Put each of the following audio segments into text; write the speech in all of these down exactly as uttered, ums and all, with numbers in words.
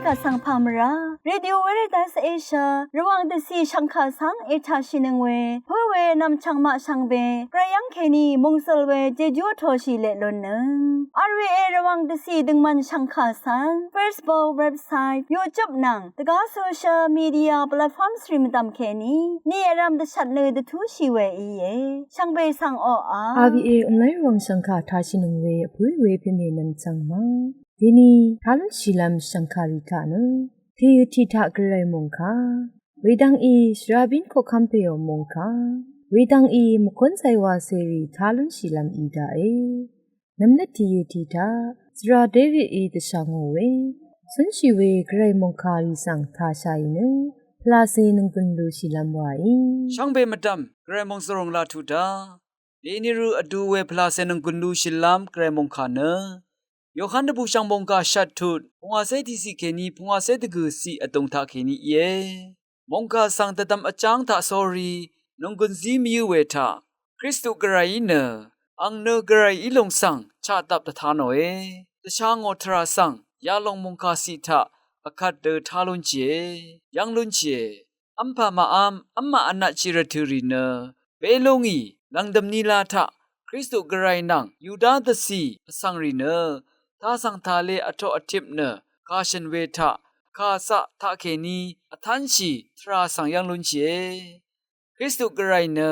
Vsvng pà mvrá Radio Veritas Asia Rvwàng dvcì shv̀ngkà svng ètàshìnøng we pǿ we nv̀mchv̀ng maq shvngbe gvray yv́ng kèní mòngsøl we jejú vtōshì leq lunnøng. R V A Rvwàng dvcì døngmvn shv̀ngkà svng Facebook, website, YouTube nvng dvgá social media platforms rì mvdv̀m kèní ni vrv̄m dvshvt nø dvtúshì we íe. Shvngbe svng oqà R V A online Rvwàng shv̀ngkà tashìnøng we vpǿ we pèmè nv̀mchv̀ng ma. Deni tá lúnshìlv́m shv̀ngkàrì taq nø tèø tiq taq gvray mòngkà wedvng í shvrabín koqkv́m pèò mòngkà wedvng í mvkúnzay wacèrì tá lúnshìlv́m í daqe. Nv̀mnøt tìyø tiq taq svra Davidí dvshà ngò we cúnshì we gvray mòngkàrì svng tàshàì nø pvlacè nònggùn lushìlv́m waí. Shvngbe mvdv̀m gvray mòngsvròng laq tuq daq. Deni rø vdu we pvlacè nònggùn lushìlv́m gvray mòngkà nø Yohan dvbùshv̀ng mòngkà shvt tut pungwàcé tiqciq kèní pungwàcé dvgø̀ciq vdùng taq kèní íe. Mòngkà svng dvdvm vjáng taq sórí nònggùn zí mvyǿ we taq Kristu gvrayí nø ang nø gvray í lùng svng chaqdap dvta nòe. Dvsha ngò tvrà svng yalòng mòngkà ciq taq vkvt dø tá lúnshìe, yv́ng lúnshìe. V́mpà màv́m v́mmaq vnatshì rvtø̀ rì nø bé lú ngì lv̀ngdø̀m nila taq Kristu gvray nvng Yuda dvcì vsvng rì nø tasv̀ng tale vtoq vtip nø kàshø̀n we taq kà caq taqkèní vtánshì tvrà svng yv́ng lúnshìe. Kristu gvray nø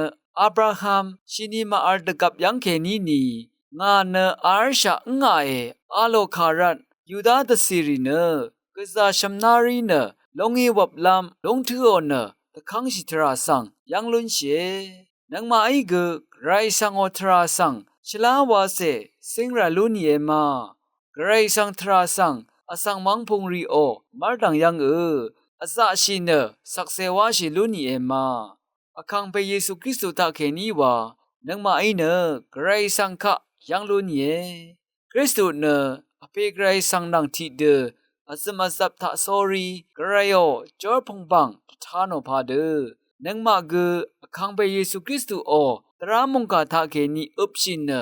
Abraham shìni màvl dvgvp yv́ng kèní ni ngà nø v́lshaq ǿngàe a lò kà rvt Yuda dvcìrì nø gvzà shv̀mná rí nø longí wvplv́m lúngtǿò nø dvkv́ngshì tvrà svng yv́ng lúnshìe. Nøngmaqí gø gvray svngò tvrà svng shvlá wacè cíng rà lú nìe ma. Gvray svng tvrà svng vsvng mv́ng pungrìò mv́rdv̀ng yv́ngø vzaqshì nø shvkse wáshì lú nìe ma. Vkàngpè Yesu Kristu taqkèní wa nøngmaqí nø gvray svng kaq yv́ng lú nìe. Kristu nø vpè gvray svng nvng tiqdø vzø̀m vzvp taq sórí gvrayò jórpv̀ngbàng dvta nò padø nøngmaq gø vkàngpè Yesu Kristuò dvrá mòngkà taqkèní øpshì nø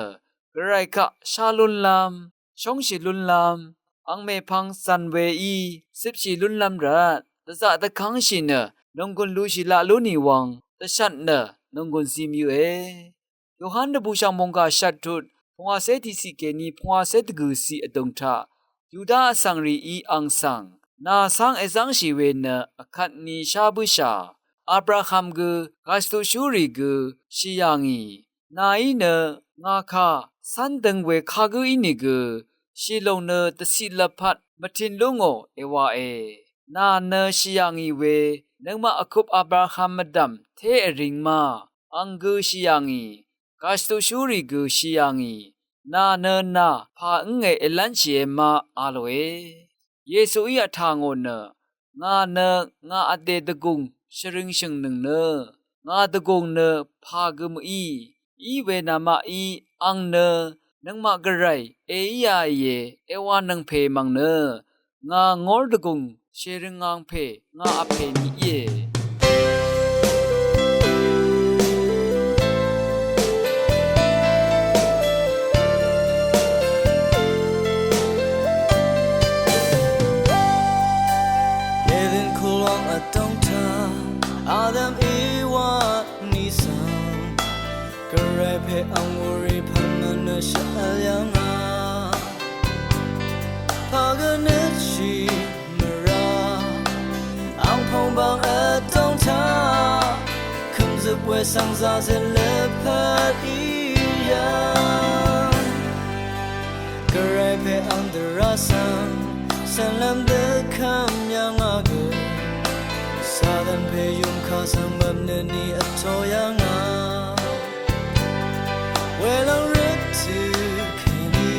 gvray kaq shá lúnlv́m shóngshì lúnlv́m ang mèpvng zv̀n weí cipshì lúnlv́m rvt dvzaq dvkv́ngshì nø nònggùn lushì laq lú nì wvng dvshvt nø nònggùn zí mvyǿe. Yohan dvbùshv̀ng mòngkà shvt tut pungwàcé tiqciq kèní pungwàcé dvgø̀ciq vdùng taq Yuda vsvng rìí ang svng nà cáng èzv́ngshì we nø vkvt ni shá bǿshà Abraham gø Gvshtuqshúrì gø shì yà ngì. Nàí nø ngà kà cv́n døng we kagǿ ínìgø shìlùng nø dvciq lvpat mvtin lú ngò èwàe. Nà nø shì yà ngì we nøngmaq vkup Abraham mvdv̀m té èring ma. Ang gø shì yà ngì. Gvshtuqshúrì gø shì yà ngì. Nà nø nà pà ǿngè èlv́nshìe ma a lòe. Yesuí vtà ngò nø ngà nø ngà vdè dvgùng shvrøng shø̀ngnøng nø ngà dvgùng nø pà gø mø̀í. Í we namaqí ang nø nøngmaq gvray èíāìe èwānøng pè mv̀ng nø ngà ngór dvgùng shèrøng ngvng pè ngà vpè ni íe. Eden kulong vdòng taq Adam Ewa ni svng gvray pè ang wurì pv̀n mvnø shvl yv̀ngà. Pà gø nøtshì mvrá ang pòngbàng vdòng taq kø̀mzøp we svng zazøt lvpat í yv̀ng. Gvray pè ang dvrá svng cv̀nlv́m dvkvm yv̀ngà gø Satan pè yùmkà svng mvpnø ni vtō yv̀ngà. Welòng røt tø kèní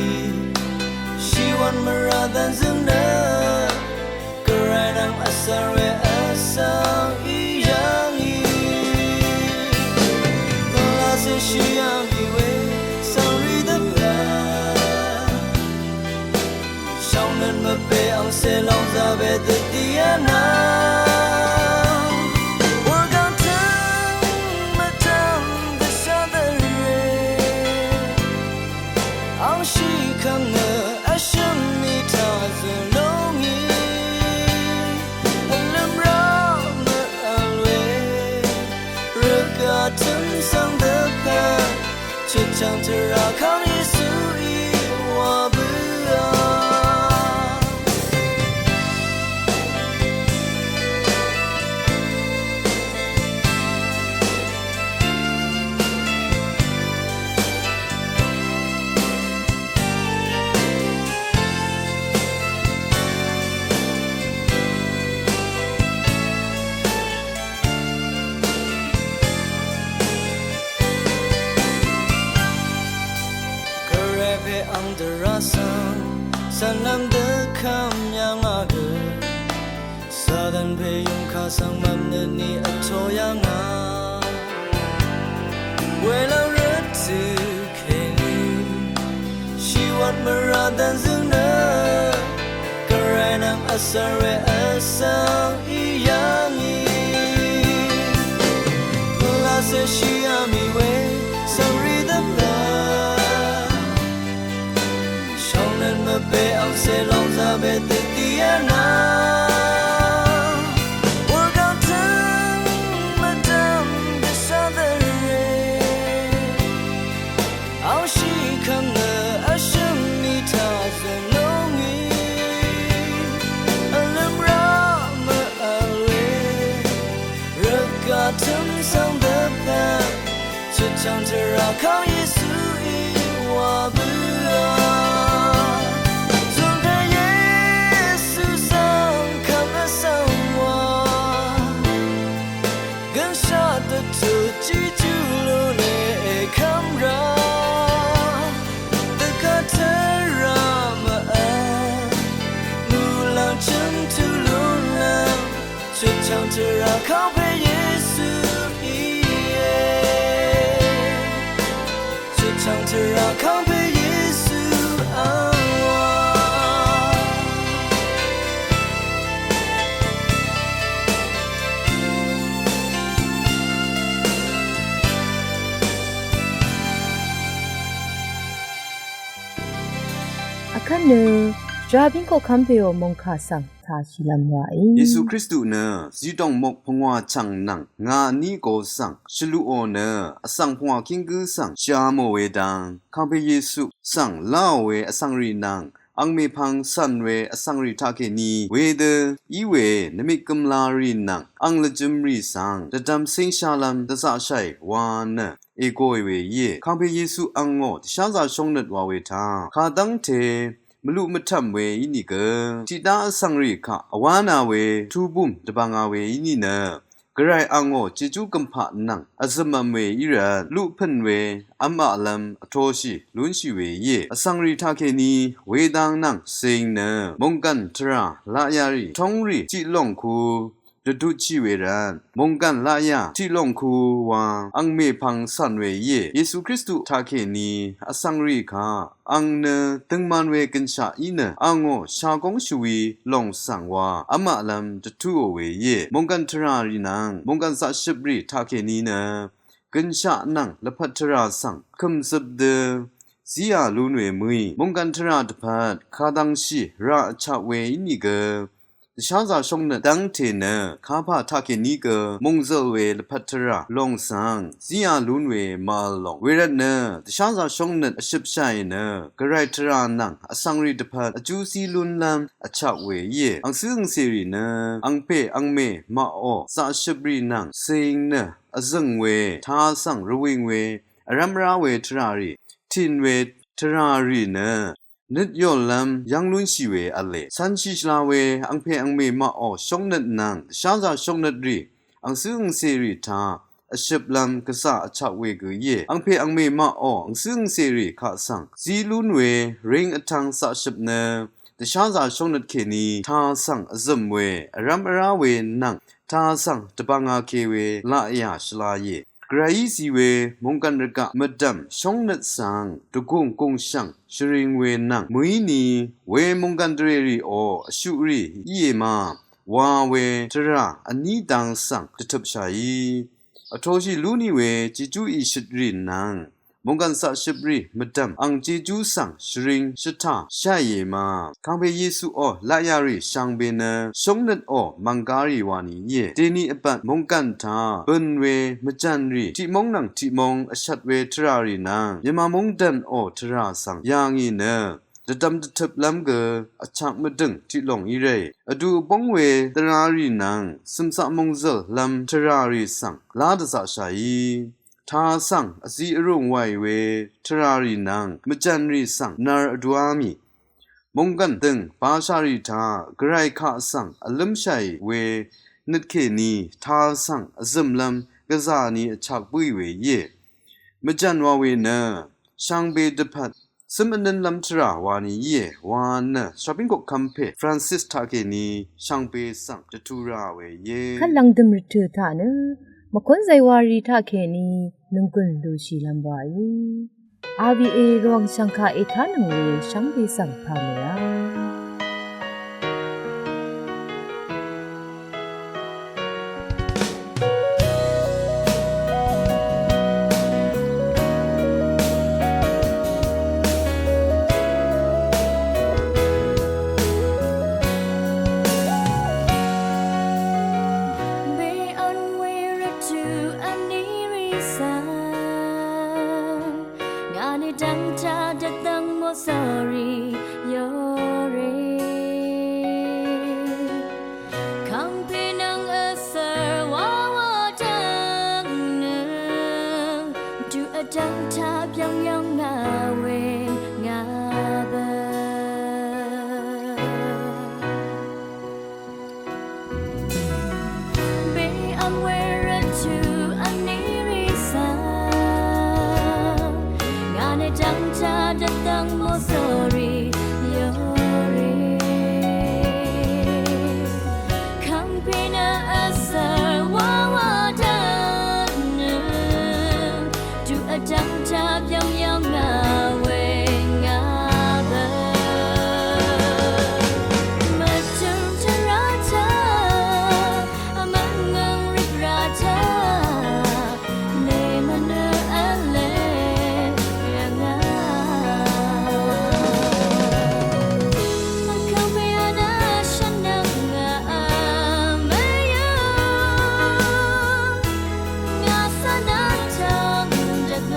shìwv̀n mvrà dv̀nzø̀ng nø gvray nvng vsvng we vsvng í yv̀ngì. Gvlacè shì yv̀ngì we svng rì dvpvt shvngnøt mvpè angcè lòng zaqwe dvdì vnvng wurgvng tø̀ng mvdv̀m dvshà dvre angshì kv̀ng nø vshø̀m mì taq zø̀ lúngì. Chang tvrà kang Yesuí wa bǿà. Gvray pè ang dvrá svng cv̀nlv́m dvkvm yà ngà gø, Satan pè yungkà svng mvpnøt ni vtō yà ngà. Welv́ng rvtø̀ kèní shìwvt mvrà dv̀nzøng nø Gvray nvng vsvr we vsvng í yà ngì. Pvlacè shìá mì we svng rì dvpvt shóngnøt mvpè angcè lóngzà we dvdì yà nà. Wurgvng tø̀ng mvdv̀m dvshà dvre. Angshì kvmnø vshø̀m mì taq zø̀n lúngì. Vlø̀m rá mvvl we rvgaq tø̀m svng dvpvt chutchv̀ng tvrà kang Yesuí wa bǿà. Zùnpè Yesu svng kvm vsvng wa gønshaq dvtut Jejú lún èkv́m rá. Dvgvt tvrà mvvl muqlàng chø̀m tut lúnlv́m chutchv̀ng tvrà kangpè Yesu íe. Chutchv̀ng tvrà kangpè Yesu ang wa. Vkvt nø jrabíng koqkv́m pèò mòngkà svng tàshìlv́m wàí. Yesu Kristu nø zidòng mok pvngwà chv̀ng nvng ngà vní go svng shvluqò nø vsvng pvngwà kíng gǿ svng shvmò we dang kangpè Yesu svng láò we vsvng rì nvng ang mèpvng cv̀n we vsvng rì taqkèní wedø í we nvmik gø̀mlarì nvng ang lvjø̄m rì svng dvdvm cíngshálv́m dvzaqshaì wa nø ègòì we íe. Kangpè Yesu angò dvsházā shóngnøt wa we taq kadv́ngte mvluq mvtv̀m we ínìgø tiqdá vsvng rì kaq vwá nà we tubùm dvbvnga we í nìnø Gvray angò Jejú gø̀mpaq nvng vzø̀mvm we í rvt luqpø̀n we v́maqlv́m vtoshì lúnshì we íe. Vsvng rì taqkèní wedang nvng cing nø mònggv̀n tvrà laqyà rì vtóng rì tiq lòng ku dvdutshì we rvt mònggv̀n laqyà tiq lòng ku wa ang mèpvng cv̀n we íe. Yesu Kristu taqkèní vsvng rì kaq ang nø døngman we gønshaq í nø angò shagóng shvwi lòng svng wa v́maqlv́m dvtúò we íe. Mònggv̀n tvrà rì nvng mònggv̀n zaqshøp rì taqkèní nø gønshaq nvng lvpat tvrà svng kø̀mzøp dø zíā lún we mø̀í mònggv̀n tvrà dvpvt kadvngshì rà vchap we ínìgø dvsházā shóngnøt dv́ngte nø kapà taqkèní gø mòngzøl we lvpat tvrà lòng svng zíā lún we màvl lòng. Wervt nø dvsházā shóngnøt vshøpshàì nø Gvray tvrà nvng vsvng rì dvpvt vjú zí lúnlv́m vchap we íe. Angcǿ angcèrì nø angpè angmè maqò zaqshøp rì nvng cing nø vzø̀ng we tā svng rvwìng we vrv́m vrá we tvrà rì tìn we tvrà rì nø nøt yòllv́m yv́ng lúnshì we v̄le. Cv̄nshì shvla we angpè angmè maqò shóngnøt nvng dvsházā shóngnøt rì angcǿ angcèrì taq vshøplv́m gvzà vchap we gø íe. Angpè angmè maqò angcǿ angcèrì kaq svng zí lún we ring vtvng zaqshøp nø dvsházā shóngnøt kèní tā svng vzø̀m we vrv́m vrá we nvng tā svng dvbvngake we laqyà shvlaìe. Gvrayí zi we mònggv̀n rvgaq mvdv̀m shóngnøt svng dvgùng gùngshv̀ng shvring we nvng mø̀íni we mònggv̀n dvrèrìò vshuqrì íe ma wa we tvrà vní dang svng dvtøpshàí vtoshì lú nì we Jejú ìshøtrì nvng mungkàn saqshøp rì mvdv̀m ang Jejú svng shvring shvtà sháìe ma. Kangpe Yesuò laqyà rì shvngbe nø shóngnøtò mv̀nggá rì wani íe. Dèni vbat mungkàn taq bø̀n we mvjv̀n rì tiqmóng nvng tiqmóng vshvt we tvrà rì nvng Mvmà mungdv̀nò tvrà svng yà ngì nø dvdvm dvtøplv́m gø vchak mvdø̀ng tiqlòng í rèì vdu vbóng we dvrarì nvng cø̀mcaq mòngzø̀llv́m tvràrì svng lá dvzaqshàí. Ta svng vzi vrùng wàì we tvràrì nvng mvjv̀nrì svng nvr vdúá mì. Mònggv̀n dø̀ng bashàrì taq gvray kaq svng vlǿmshàì we nøt kèní ta svng vzø̀mlv́m gvzà ni vchak bǿì we íe. Mvjv̀n wa we nø shvngbe dvpvt cǿm vnǿnlv́m tvrà wani íe wa nø Shvbíng koqkv́m pè Francis taqkèní shvngbe svng dvtura we íe. Kvt lv̀ngdø̀m rvtø̀ taq nø mvkúnzay warì taqkèní nònggùn lushìlv́m waí. R V A Rvwàng shv̀ngkà ètánøng we shvngbe svng pà mèá. Be on we rvtø̀ vní rì svng ngà ni dv́ngtaq dvdvng mòsòrì yore. Kangpe nvng vsvr wawa dvng nø tuq vdv́ngtaq byv́ng yv́ng ngà we ngà bø. Be ang we rvtø̀ vní rì svng ngà ni dv́ngtaq dvdvng mòsòrì yore. Kangpe nø vsvr wawa dvng nø tuq vdv́ngtaq byv́ng yv́ng ngà we ngà bø. Mvtø̀m tvrà taq, mvngø̀ng rìgrà taq, nè mvnø v̄le yv̀ngà. Mvkv̀ng pè vnà shvnvng ngà mvyø. Ngà svng nvng tvng dvgvp.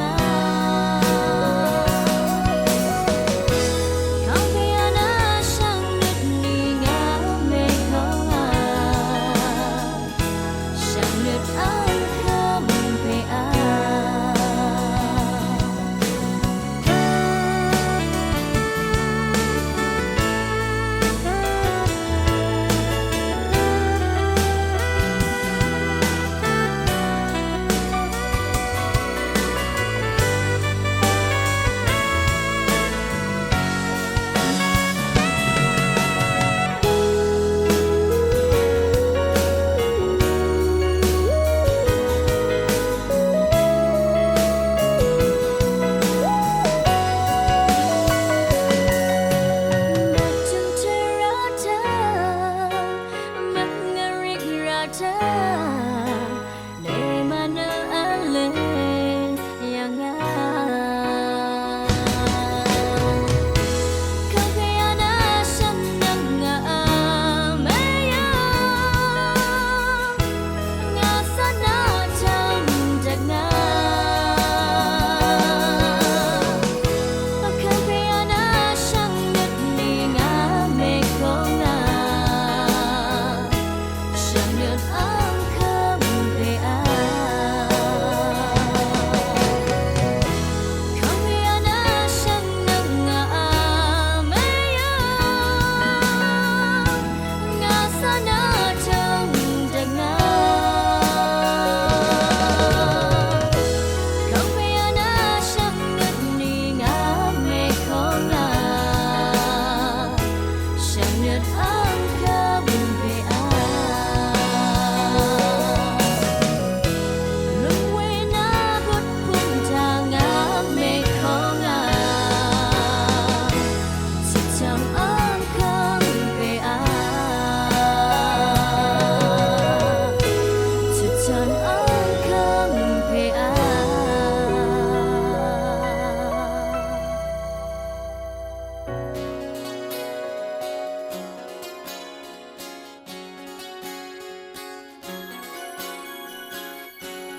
Kangpe vnà shvngnøt ni ngà mèkvng a. Shvngnøt ang kvmpe a.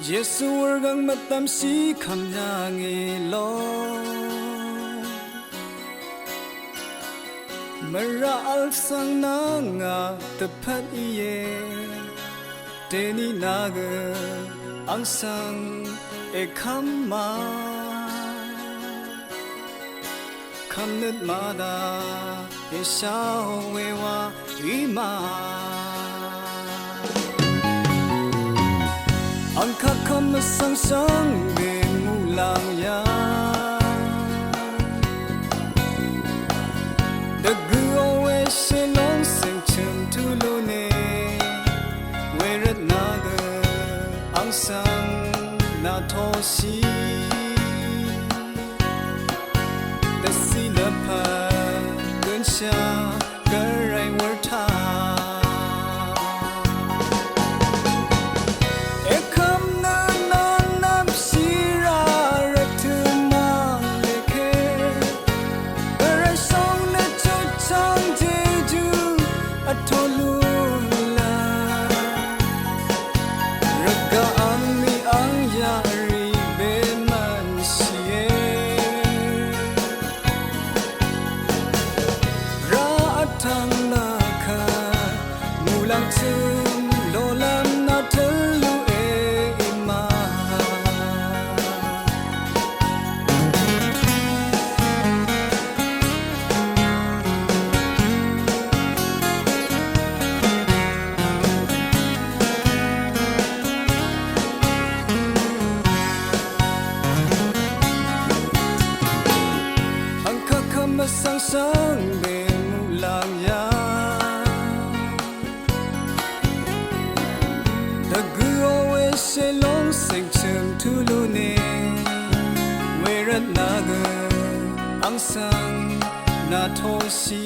Yesu wurgvng mvdvmshì kvmyà ngì lo. Mvrà vl svng nvngà dvpvt íe. Dèní nà gø ang svng èkvm ma. Kvmnøt màdà èsha we wa í ma. Ang kakvm vsvng shvngbe muqlàng yà. Dvgø o we shèlòng sèngchø̀m tulu ne. Wervt nà gø ang svng nà toshì. Dvcì lvpat gønshà gvray wurtà. Èkvm nø nvng nvmshì rà rvtø̀ mvleke. Gvray shòng nø chutchvng jeju vtolu la. Rvgaq angní ang yaqrì bemvnshìe. Rá vtvng nà kvt muqlàng chø̀m lolv́m nà tø̄l lú e í ma. Ang kakvm vsvng shvngbe muqlàng yà. Dvgø o we shèlòng sèngchø̀m tulu ne. Wervt nà gø ang svng nà toshì.